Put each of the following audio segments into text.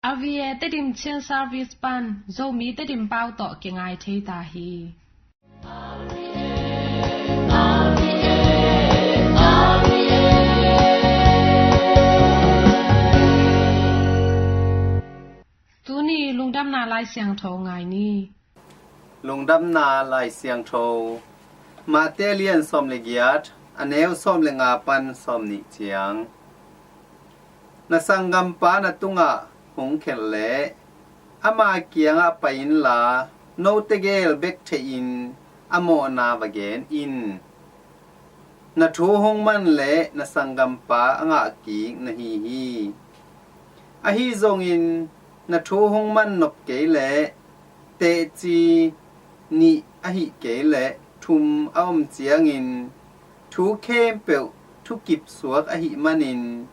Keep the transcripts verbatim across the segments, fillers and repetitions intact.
R V A Tedim Chin Service pan Zomi Tedim pau tawh kingai thei ta hi. Tuni lungdamna Lai Siangtho ngai ni. Lungdamna Lai Siangtho. Mate a lian sawm le giat, a neu sawm le nga pan sawm nih ciang. Na sanggampa na tungah hong khelh leh ama kiangah pai inla, note gel bek theihin a mawhna va gen in. Na thu hong man leh na sanggampa a ngah kik na hi hi. Ahi zongin na thu hong man nop kei leh, tehci nih ahih kei leh thum a om ciangin, thu khempeuh thukip suak ahih manin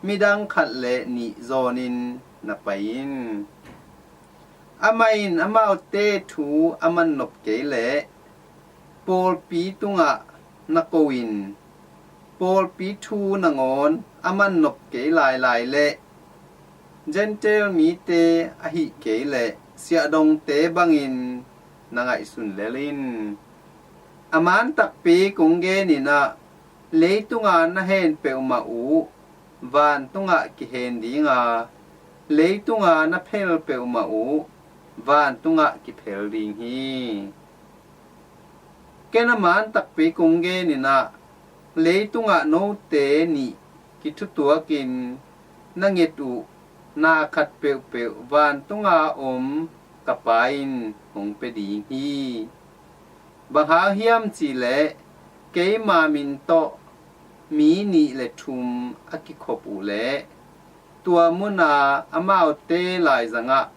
midang khat le nih zawnin na pai in. Amah in amaute thu a man nop kei leh, pawlpi tungah na ko in, pawlpi thu nangawn a man nop kei lailai leh, Gentile mite ahih kei leh siahdongte bangin na ngaihsun lel in. A man takpi kong gen in ah, leitunga na hen peuhmah uh vantungah kihen dinga, leitunga na phel peuhmah uh vantungah kiphel ding hi. Ken a man takpi kong gen in ah, leitungah note nih kithutuakin na nget uh na khat peuhpeuh vantunga om ka Pa in hong pia ding hi. Bang hang hiam cihleh, keima min tawh mi nih le thum a kikhop uh leh, tua muna amaute laizangah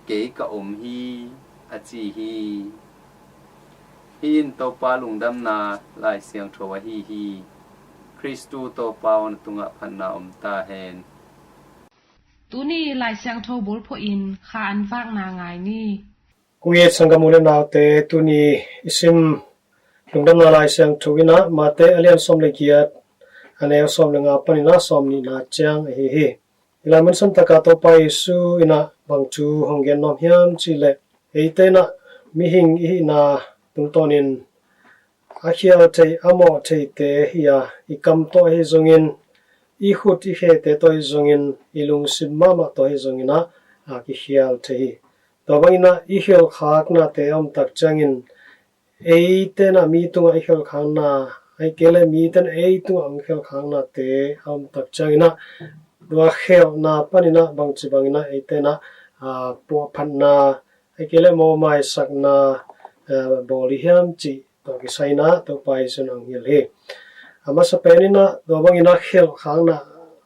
kei ka om hi, a ci hi. Hih in Topa lungdamna Lai Siangtho ahi hi. Khristu Topa aw, na tungah phatna om ta hen. Tuni Lai Siangtho bulphuh in kha an vakna ngai ni. Kong it sanggam u le naute, tuni i sim lungdamna Lai Siangtho in ah Mate a lian sawm le giat, a neu sawm le nga panin ah sawm nihna ciang ahi hi. I Lai Mun Santaka Topa Jesu in ah bang thu hong gen nuam hiam cihleh, eite in ah mihing i hihna tungtawnin a khial thei, a mawh theite hi a, i kam tawh ahi zongin, i khut i khete tawh ahi zongin, i lungsim mahmah tawh ahi zongin ah, a kikhial thei hi. Tua bangin ah i khelhkhaknate a om tak ciangin, eite in ah mi tungah i khelhkhakna, ahih kei leh mite in ei tungah hong khelhkhaknate a om tak ciangin ah, tua khelhna panin ah bangci bangin ah eite in ah, a, puahphatna, ahih kei leh mawhmaisakna, a, bawl i hiam cih tua kisai in ah Topa Jesu in hong hilh hi. A masa penin ah tua bangin ah khelhkhakna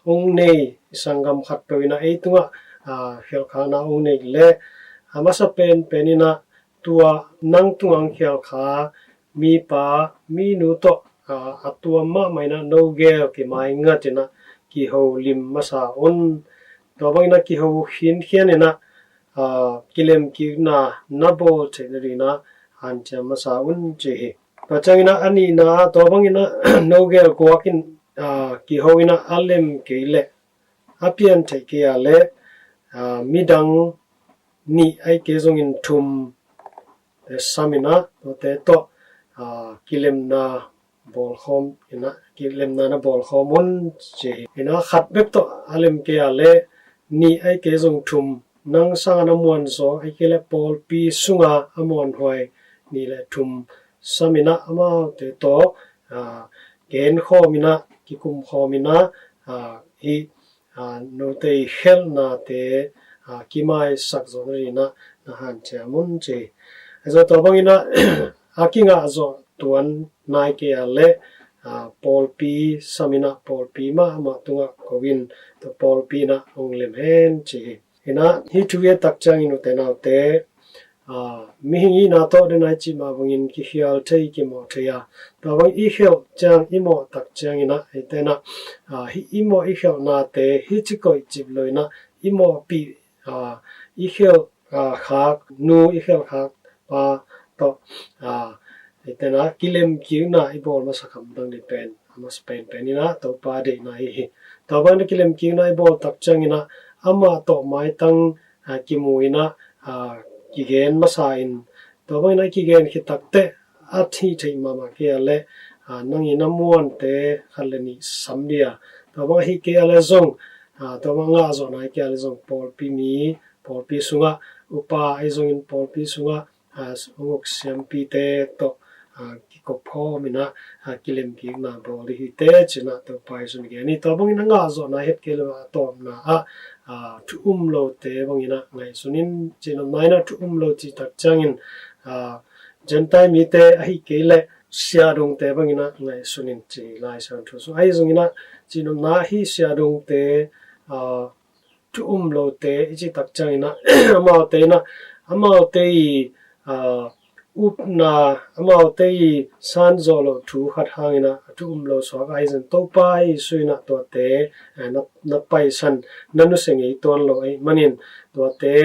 hong nei i sanggam khatpeuh in ah ei tungah, a, khelhkhakna hong nei leh, a masa penpen in ah tua nang tungah hong khelhkhak mipa minu tawh, a, a tuam mahmah in ah no gel kimaingat in ah kiho lim masa un. Tua bangin ah kiho khinkhian in ah, a, kilemkikna na bawl theih nadingin ah hanciam masa un ci hi. Tua ciangin ah a nihna ah, tua bangin ah no gel guak in, a, kiho in ah a lem kei leh, a pian theih kei a leh, a, midang nih ahih kei zongin thum, eh, sam in ah tuate tawh, a, kilemna bawlkhawm in ah, kilemna na bawlkhawm un ci hi. In ah khat bek tawh a lem kei a leh, nih ahih kei zong thum, nang sanga na muanzaw ahih kei leh pawlpi sunga a muanhuai nih le thum sam in ah amaute tawh, a, genkhawm in ah, kikumkhawm in ah, a, hih, a, note i khelhnate, a, kimaisak zawh nadingin ah na hanciam un ci hi. Ahi zong tua bangin ah a kingah zawh tuan nai kei a leh, a, pawlpi sam in ah pawlpi mahmah tungah ko in, tua pawlpi in ah hong lem hen ci hi. In ah hih thu i et tak ciangin ute naute, a, mihing i hihna tawh den a i cih mah bangin kikhial thei, kimawh thei a, tua bang i khelh ciang, i mawh tak ciangin ah eite in ah, a, hih i mawh i khelhnate hih ci koih cip lo in ah i mawhpih, a, i khelh, a, khak nu, i khelhkhak pa tawh, a, eite in ah kilemkikna i bawl masa khamdang ding pen a masa penpen in ah Topa deihna ahi hi. Tua bangin ah kilemkikna i bawl tak ciangin ah, amah tawh maitang, ah, kimu in ah, ah, kigen masa in, tua bangin ah i kigen khit takteh a hih theih mahmah kei a leh, ah, nang in a muante khat le nih sam dia, tua bang ahi kei a leh zong, ah, tua bang ngah zawhna ahi kei a leh zong pawlpi mi, pawlpi sungah upa ahi zongin pawlpi sungah, ah, hong uk siampite tawh, ah, kikop khawm in ah, ah, kilemkikna bawl ding hi teh ci-in ah Topa Jesuh in gen hi. Tua bangin a ngah zawhna het kei leh a tawpna ah, ah, thu um lote bangin ah ngaihsun in, cihnopna in ah thu um lo cih tak ciangin, ah, Gentile mite ahi kei leh siahdongte bangin ah ngaihsun in ci Lai Siangtho sung. Ahi zongin ah cihnopna ah hih siahdongte, ah, thu um lote i cih tak ciangin ah, amaute in ah, amaute i, ah, upna, amaute i san zawh loh thu khat hangin ah thu um lo suak ahi zongin Topa Jesuh in ah tuate, ah, na, na paisan, na nusia ngei tuan lo ahih manin tuate,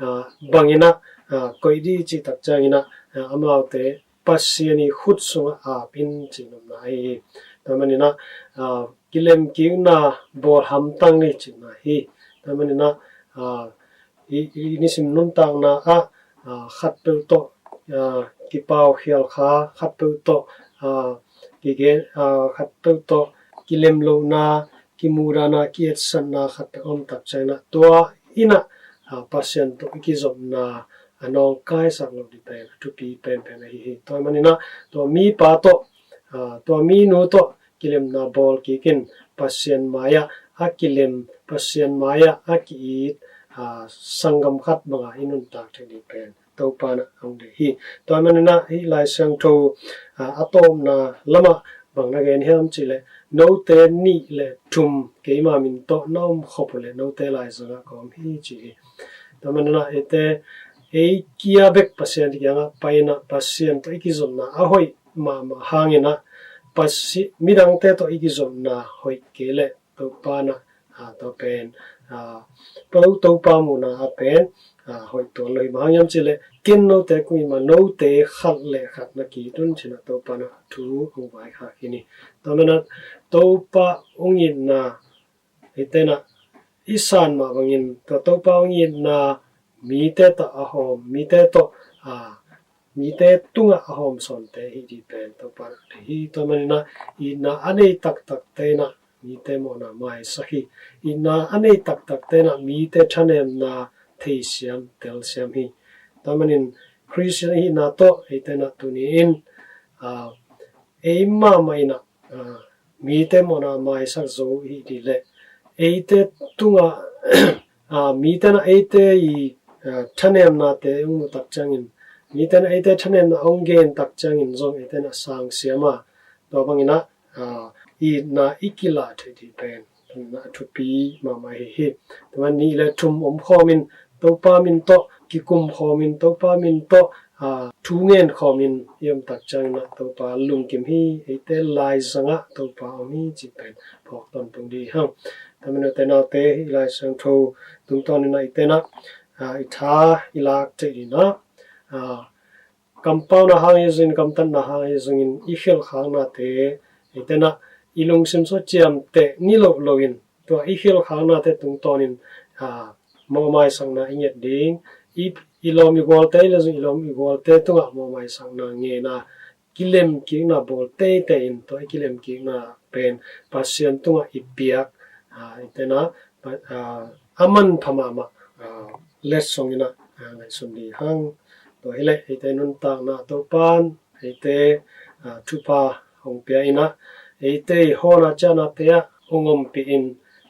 ah, bangin ah, ah, koih ding i cih tak ciangin ah, ah, amaute Pasian i khut sungah ap in cihnopna ahi hi. Tua manin ah, ah, kilemkikna bawl hamtang ni cihna hi. Tua manin ah, ah, i, i nisim nuntakna ah, ah, khatpeuh tawh, ah, kipau khial kha, khatpeuh tawh, ah, kigen, ah, khatpeuh tawh kilem lohna, kimudahna, ki-etsakna khatpeuh om tak ciangin ah tua in ah, ah, Pasian tawh i kizopna a nawngkaisak loh ding pen a thupi penpen ahi hi. Tua manin ah tua mipa tawh, ah, tua minu tawh kilemna bawl kik in Pasian mai-ah a kilem, Pasian mai-ah a ki-it, ah, sanggam khat banga i nuntak theih ding pen Topa in ah hong deih hi. Tua manin ah hih Lai Siangtho, ah, a tawpna lamah bang na gen hiam cih leh, note nih le thum keima min tawh na om khop uh leh note laizang ah ka om hi ci hi. Tua manin ah eite, ei kia bek Pasian kiangah pai in ah Pasian tawh i kizopna a hoih mahmah hangin ah, Pasi-, midangte tawh i kizopna hoih kei leh Topa in ah, ah, tua pen, ah, Topa muhna ah pen, ah, hoih tuan lo hi. Bang hang hiam cih leh ken note kung in mah, note khat le khat na ki-it un ci-in ah Topa in ah thu hong vaikhak hi ni. Tua manin ah Topa hong itna, eite in ah i san mah bangin tua Topa hong itna mite tawh a hawm, mite tawh, ah, mite tungah a hawm sawnte i hih ding pen Topa in ah deih hi. Tua manin ah itna a nei taktakte in ah mite mawhna maisak hi. Itna a nei taktakte in ah mite thanemna theisiam, telsiam hi. Tua manin Khristian i hihna tawh eite in ah tuni in, ah, ei mahmah in ah, ah, mite mawhna maisak zo i hih ding leh eite tungah, ah, mite in ah eite i, ah, thanemnate hong muh tak ciangin, mite in ah eite thanemna hong gen tak ciangin zong eite in ah sangsiam a, tua bangin ah, ah, itna i kilah theih ding pen, tua in ah a thupi mahmah hi hi. Tua nih le thum om khawmin Topa min tawh kikum khawmin, Topa min tawh, ah, thu ngen khawmin i om tak ciangin ah Topa lungkim hi, eite laizang ah Topa om hi cih pen phawk tawntung ding hi hang. Tua manin ute naute, hih Lai Siangtho tungtawnin ah eite in ah, ah, i tha i lak theih ding in ah, ah, kampauna hang ahi zongin, kamtatna hang ahi zongin i khelhkhaknate eite in ah i lungsim sung ciamteh ni loh loin tua i khelhkhaknate tungtawnin, ah, mawhmaisakna i nget ding. I, i lawm i gualte, i leh zong i lawm i gualte tungah mawhmaisakna ngen a, kilemkikna bawl teitei in, tua i kilemkikna pen Pasian tungah i piak, ah, eite in ah, ah, a manpha mahmah, ah, letsong in ah, ah, ngaihsun ding hi hang. Tua hi leh eite nuntakna Topa'n eite, ah, thupha hong pia in ah, eite i hawhna ciahnate ah hong ompih in,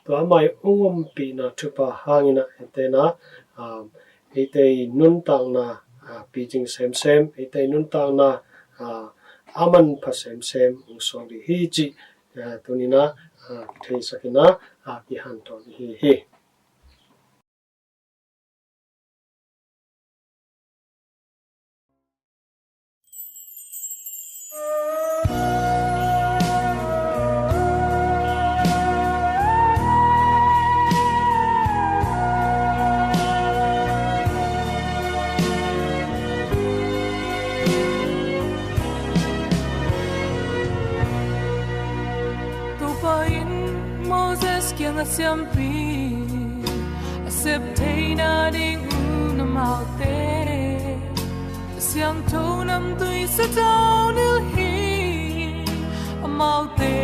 tua ama i hong ompihna thupha hangin ah eite in ah, ah, eite i nuntakna, ah, picing semsem, eite i nuntakna, ah, a manpha semsem hong suak ding hi cih, ah, tuni in ah, ah, kitheisak in ah, ah, kihanthawn hi hi. Topa in Moses kiangah siampi, Sep theihna ding un amaute, siangtho namtui satau nilh hi. Amaute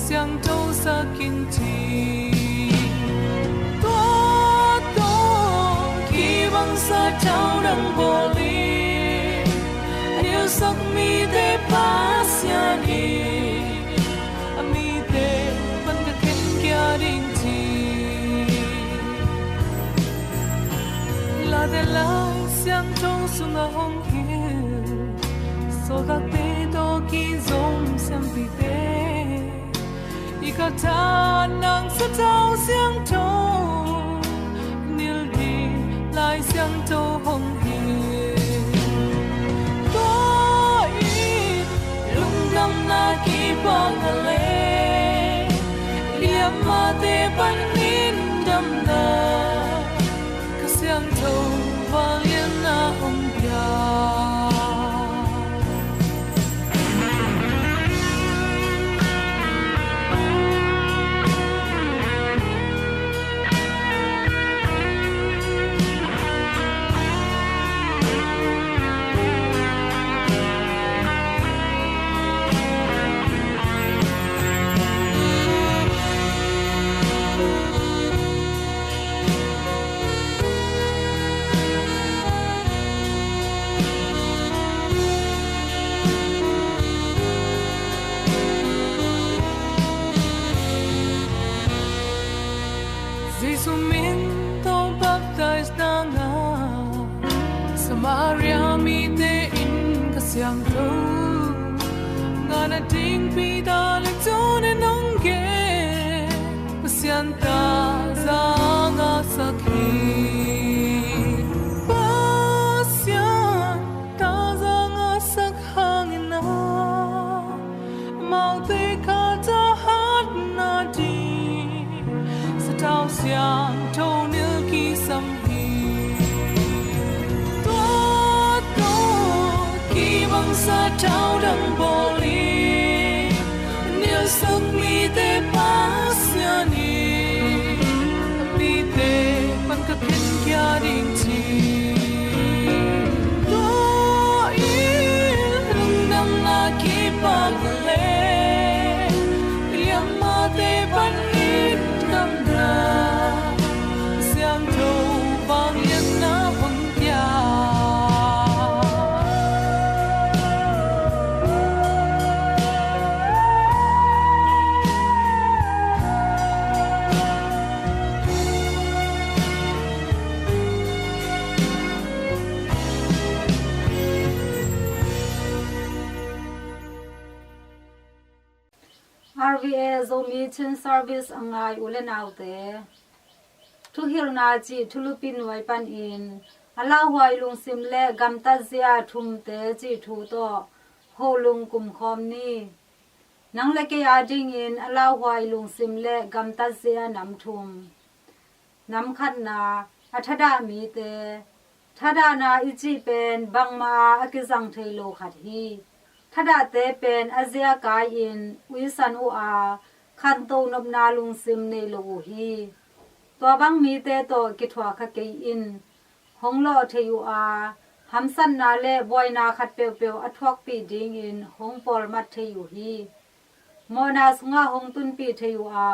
siangtho sak in ci. Tua tawh kibang satau dang bawl in, a nilhsak mite Pasian in a mite pan ka khen kia ding ci. Late Lai Siangtho sungah hong hilh sawltakte tawh kizom siampite, i ka tha nang satau siangtho nilh ding Lai Siangtho hong hilh. Tua in lungdamna kipak a le, liammate panin damna, Kha Siangtho vangliatna hong pia. Jesu min tawh baptize na ngah Samaria mite in Kha Siangtho ngahna ding Peter le John in hong gen. Pasian taza ngahsak hi. Pasian taza ngahsak hangin a, amaute kha thahatna ding satau siangtho nilh kisam hi. Tua tawh kibang satau dang bawl in, a nilhsak mite Pasian in a mite pan ka khen kia ding ci. Tua in lungdamna kipak a le, liammate panin damna, Kha Siangtho vangliatna hong pia. R V A Zomi Chin Service a ngai u le naute, thuhilhna cih thulupi nuai panin a lauhuai lungsim le gamtatzia thumte cih thu tawh holung kumkhawm ni. Nang le kei adingin a lauhuai lungsim le gamtatzia nam thum. Nam khatna, a thadah mite. Thadahna i cih pen bangmah a kizang thei lo khat hi. Thadahte pen a zia kai-in uisan uh a, khanto nopna lungsim nei lo uh hi. Tua bang mite tawh kithuah kha kei in, hong lawh thei uh a, hamsatna le buaina khat peuhpeuh a thuakpih dingin hong pawlmat thei uh hi. Mawhna sungah hong tunpih thei uh a,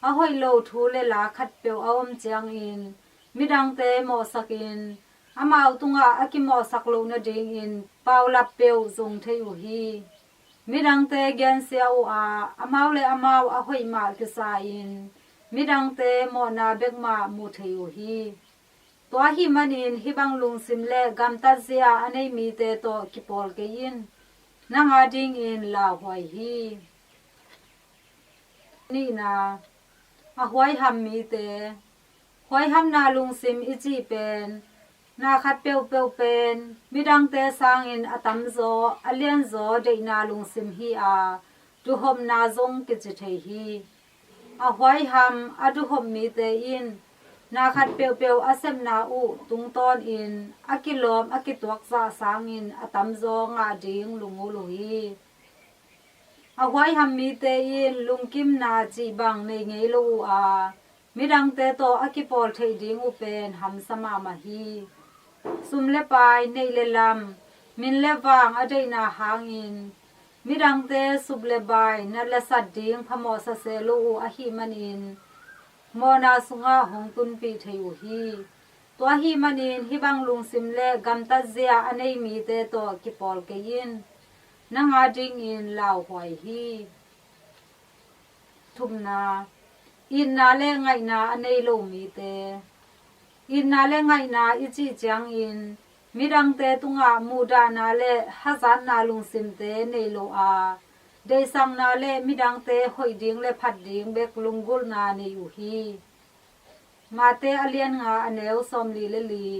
a hoih lo thu le la khatpeuh a om ciangin midangte mawhsakin amau tungah a kimawhsak loh nadingin paulap peuh zong thei uh hi. Midangte gensia uh a, amau le amau a hoih mah kisa-in midangte mawhna bek mah mu thei uh hi. Tua ahih manin hih bang lungsim le gamtatzia a nei mite tawh kipawl kei in, nang adingin lauhuai hi. Nihna, a huaiham mite. Huaihamna lungsim i cih pen na khat peuhpeuh pen midangte sangin a tamzaw a lianzaw deihna lungsim hi a, duhhopna zong kici thei hi. A huaiham a duhhop mite in na khat peuhpeuh a sepna uh tungtawnin a kilawm a kituak zah sangin a tamzaw ngah ding lunggulh uh hi. A huaiham mite in lungkimna cih bang nei ngei lo uh a, midangte tawh a kipawl theih ding uh pen hamsa mahmah hi. Sum le pai, neih le lam, min le vang a deihna hangin midangte sup le bai, nat le sat ding phamawhsa se lo uh ahih manin mawhna sungah hong tunpih thei uh hi. Tua ahih manin hih bang lungsim le gamtatzia a nei mite tawh kipawl kei in. Nang a dingin lauhuai hi. Thumna, itna le ngaihna a nei lo mite. Itna le ngaihna i cih ciangin midangte tungah muhdahna le hazatna lungsimte nei lo a, deihsakna le midangte hoih ding le phat ding bek lunggulhna nei uh hi. Mate a lian nga, a neu sawmli le li.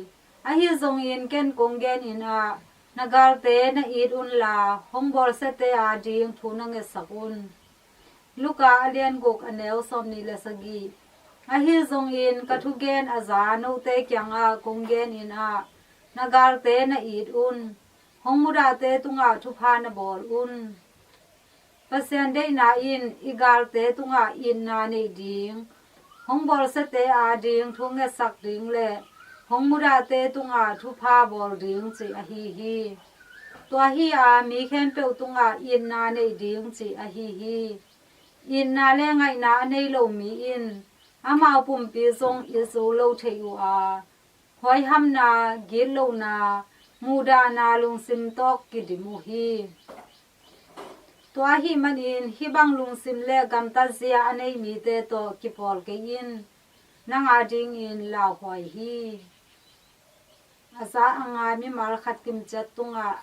Ahi zongin ken kong genin ah, na galte na it unla, hong bawlsiate a ding thu na ngetsak un. Luka a lian guk, a neu sawmni le sagih. Ahi zongin ka thugen a za note kiangah kong genin ah, na galte na it un. Hong mudahte tungah thupha na bawl un. Pasian deihna in i galte tungah itna neih ding, hong bawlsiate a ding thu ngetsak ding le hong mudahte tungah thupha bawl ding cih ahi hi. Tua hi a, mi khempeuh tungah itna neih ding cih ahi hi. Itna le ngaihna a nei lo mi in amau pumpi zong it zo lo thei uh a, huaihamna, gitlohna, muhdahna lungsim tawh kidim uh hi. Tua ahih manin hih bang lungsim le gamtatzia a nei mite tawh kipawl kei in. Nang a dingin lauhuai hi. A za a ngai mimal khat kimciat tungah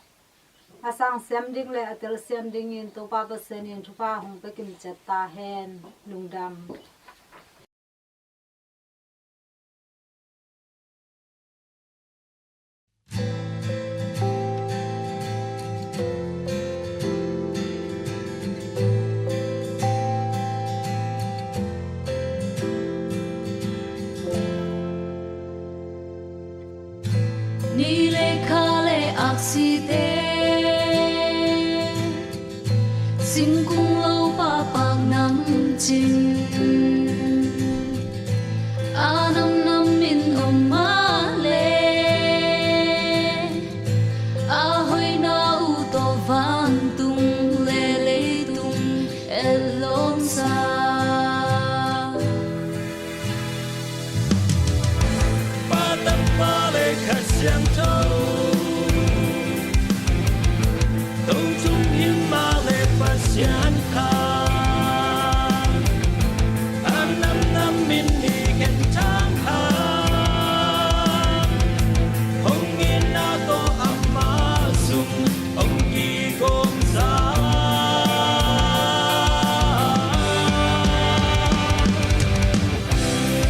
a sang siam ding le a tel siam dingin Topa Pasian in thupha hong pia kimciat ta hen. Lungdam. Ni le kha le aksite, singkung lo pahpak nam cing, a namnam in om mah le, a hoihna uh tawh vantung le leitung etlawmsa. Pa, Tapa le Kha Siangtho, Tothung Himah le Pasian kha, a namnam in i genthang kha, hong itna tawh amah sung hong kigawmsa.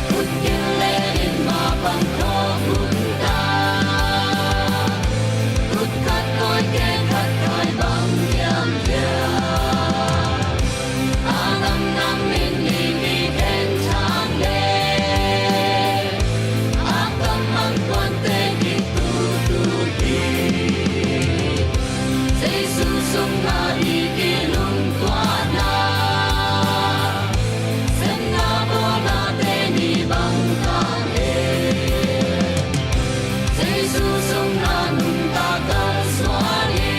Khut gil le in mah bang khawm hun ta, khut khat tawi, keh khat tawi bang hiam hiam, a namnam in i mi genthang le, a kammal puante kitutu hi. Jesu sungah i kilungtuahna, semna bawlnate ni bang ta hen. Jesu sungah nuntak kalsuan hi.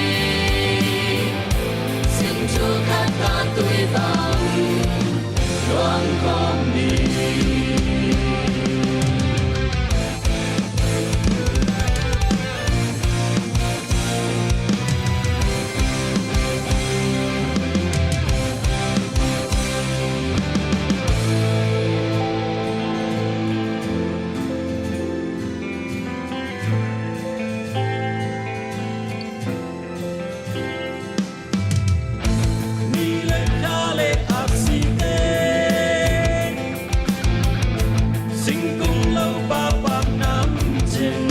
Sing thuk khat tawh tui bang luang khawm ni. Ni le kha le aksite, singkung lo pahpak nam cing,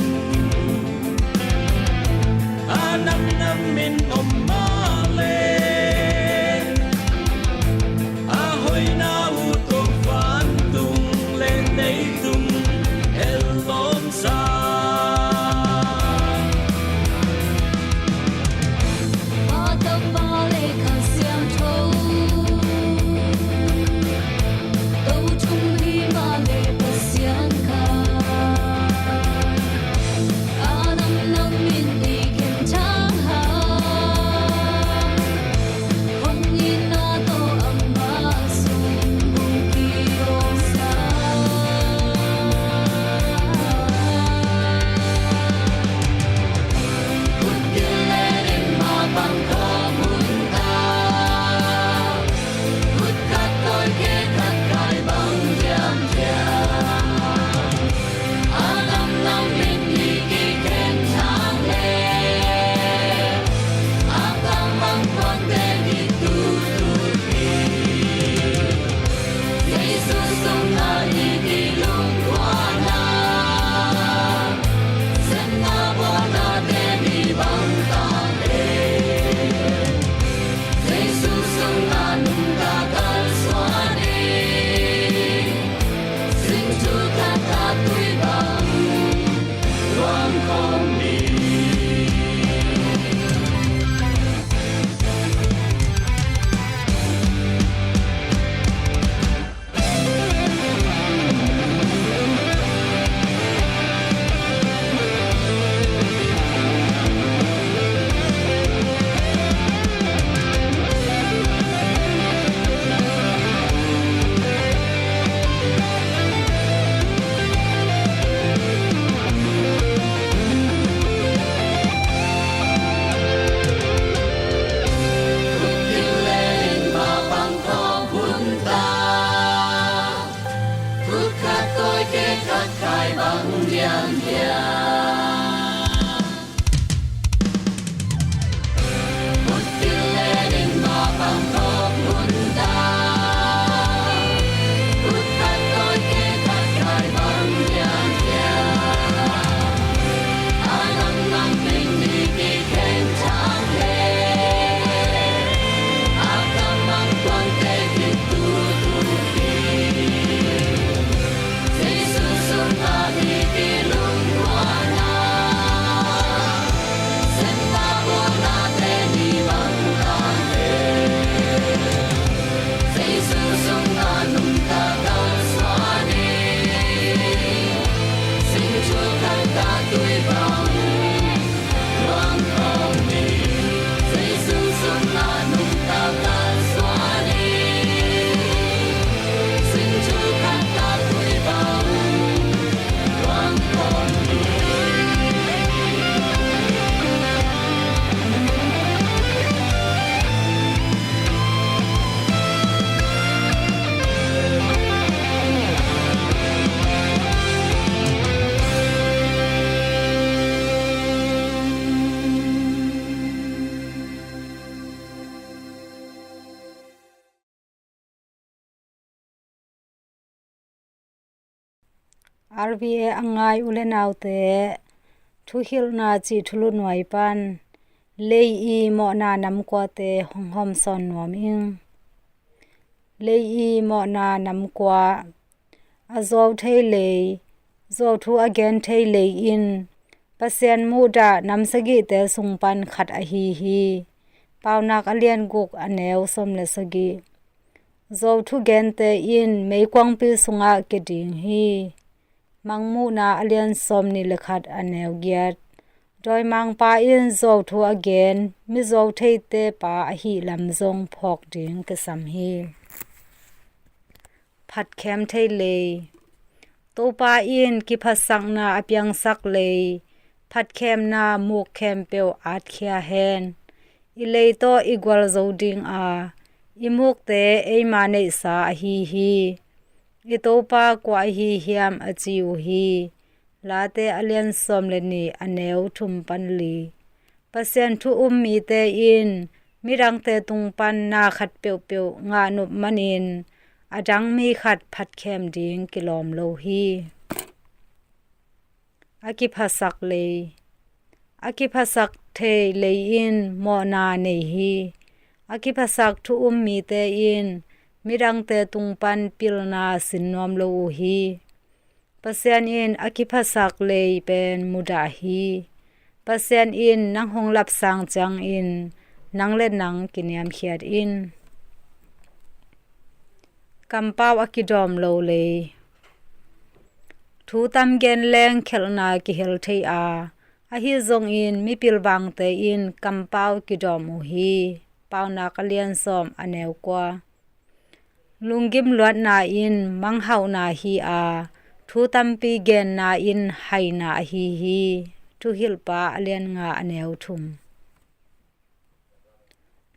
a namnam in om mah le, a hoihna uh tawh vantung le leitung etlawmsa. Pa, Tapa le Kha Siangtho, Tothung Himah R V A a ngai u le naute, thuhilhna cih thulu nuai pan lei i mawhna namkuate hong hawmsawn nuam ing. Lei i mawhna namkua. A zuau thei lei, zuau thu a gen thei lei in Pasian muhdah nam sagihte sung pan khat ahi hi. Paunak a lian guk a neu sawm le sagih. Zuau thugente in meikuangpi sungah kia ding hi. Mangmuhna a lian sawm nih le khat a neu giat. Dawimangpa in zuau thu a gen, mi zuau theite pa ahih lam zong phawk ding kisam hi. Phatkhem thei lei. Topa in kiphatsakna a piangsak lei, phatkhemna muk khempeuh atkhia hen. I lei tawh i gualzo ding a, i mukte eima neihsa ahi hi. I Topa kua ahi hiam a ci uh hi. Late a lian sawm le nih a neu thum pan li. Pasian thu um mite in midangte tung pan na khat peuhpeuh ngah nop manin a dang mi khat phatkhem ding kilawm lo hi. A kiphasak lei. A kiphasak thei lei in mawhna nei hi. A kiphasak thu um mite in midangte tung pan pilna sin nuam lo uh hi. Pasian in a kiphasak lei pen mudah hi. Pasian in nang hong lapsang ciangin nang le nang kiniamkhiat in. Kampau a kidawm lo lei. Thu tam gen leng khelhna kihel thei a, ahi zongin mipilvangte in kampau kidawm uh hi. Paunak a lian sawm a neu kua. Lunggim luatna in manghauhna hi a, thu tampi genna in haina ahi hi. Thuhilhpa a lian nga a neu thum.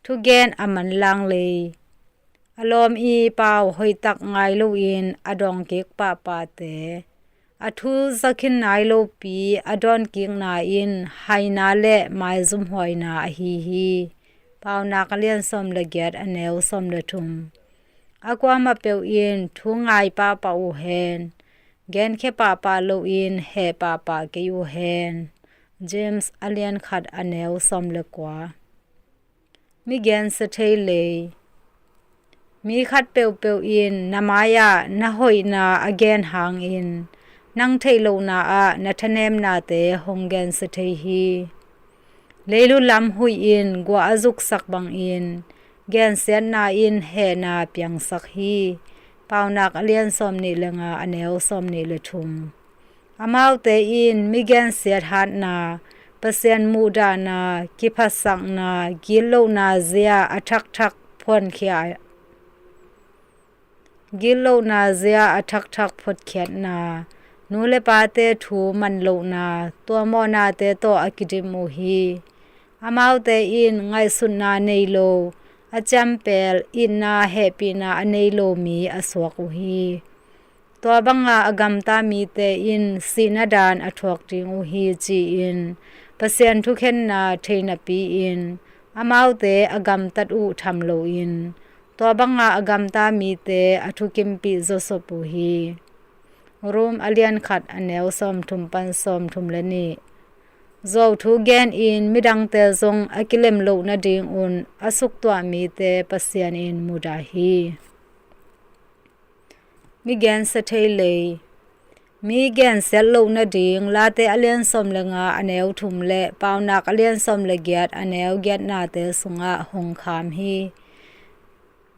Thugen a manlang lei. A lawm i pau hoihtak ngai loin a dawngkik pahpahte, a thu zakhin nai lopi a dawnkikna in haina le maizumhuaina ahi hi. Paunak a lian sawm le giat a neu sawm le thum. A kuamah peuh in thu ngai pahpah uh hen. Genkhia pahpah loin heh pahpah kei uh hen. James a lian khat a neu sawm le kua. Mi gensia thei lei. Mi khat peuhpeuh in na mai-ah na hoihna a gen hangin nang theih lohna ah na thanemnate hong gensia thei hi. Leilu lam huih in guah a zuksak bangin gensiatna in hehna piangsak hi. Paunak a lian sawm nih le nga a neu sawm nih le thum. Amaute in mi gensiat hatna, Pasian muhdahna, kiphatsakna, gitlohna zia a thakthak phuankhia, gitlohna zia a thakthak phuatkhiatna, nu le pate thu manlohna, tua mawhnate tawh a kidim uh hi. Amaute in ngaihsutna nei lo, a ciampel, itna hehpihna a nei lo mi a suak uh hi. Tua banga a gamta mite in sihna daan a thuak ding uh hi ci-in Pasian thukhenna thei napi-in amaute a gamtat uh tham loin tua banga a gamta mite a thukimpih zawsop uh hi. Rom a lian khat a neu sawmthum pan sawmthum le nih. Zuau thu genin midangte zong a kilem loh nadingun a suktuah mite Pasian in mudah hi. Mi gensia thei lei. Mi gensiat loh nading Late a lian sawm le nga a neu thum le Paunak a lian sawm le giat a neu giatnate sungah hong kham hi.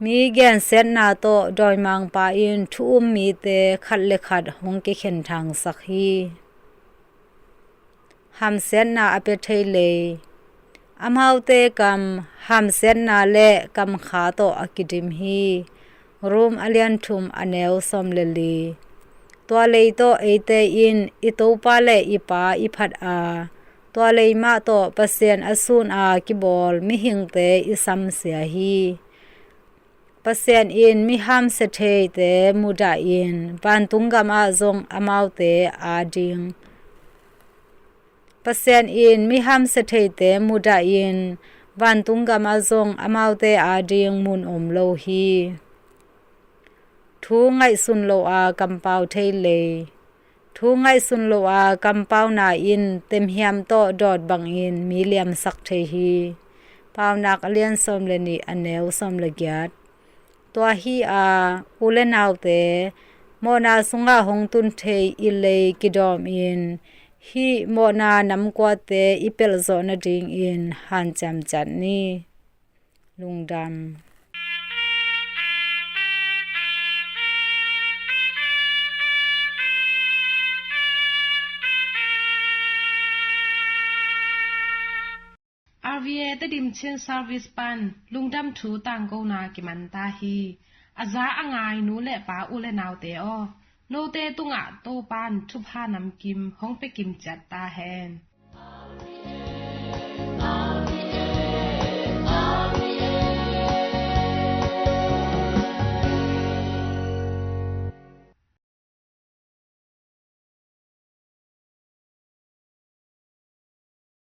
Mi gensiatna tawh dawimangpa in thu um mite khat le khat hong kikhen thangsak hi. Hamsiatna a pia thei lei. Amaute kam hamsiatna le kamkha tawh a kidim hi. Rom a lian thum a neu sawm le li. Tua lei tawh eite in i Topa le i Pa i phat a, tua lei mah tawh Pasian a sun a kibawl mihingte i samsia hi. Pasian in mi hamsia theite mudahin vantung gamah zong amaute ading. Pasian in mi hamsia theite mudahin vantung gamah zong amaute ading mun om lo hi. Thu ngaihsun lo a kampau thei lei. Thu ngaihsun lo a kampauna in temhiam tawh dawt bangin mi liamsak thei hi. Paunak a lian sawm le nih, a neu sawm le giat. Tua hi a, u le naute, mawhna sungah hong tun thei i lei kidawmin hih mawhna namkuate i pelh zawh nadingin hanciam ciat ni. Lungdam. RVA Tedim Chin Service pan lungdam thu tangkona kiman ta hi. A za a ngai nu le pa, u le naute aw, note tungah Topan thupha namkim hong pia kim ciat ta hen.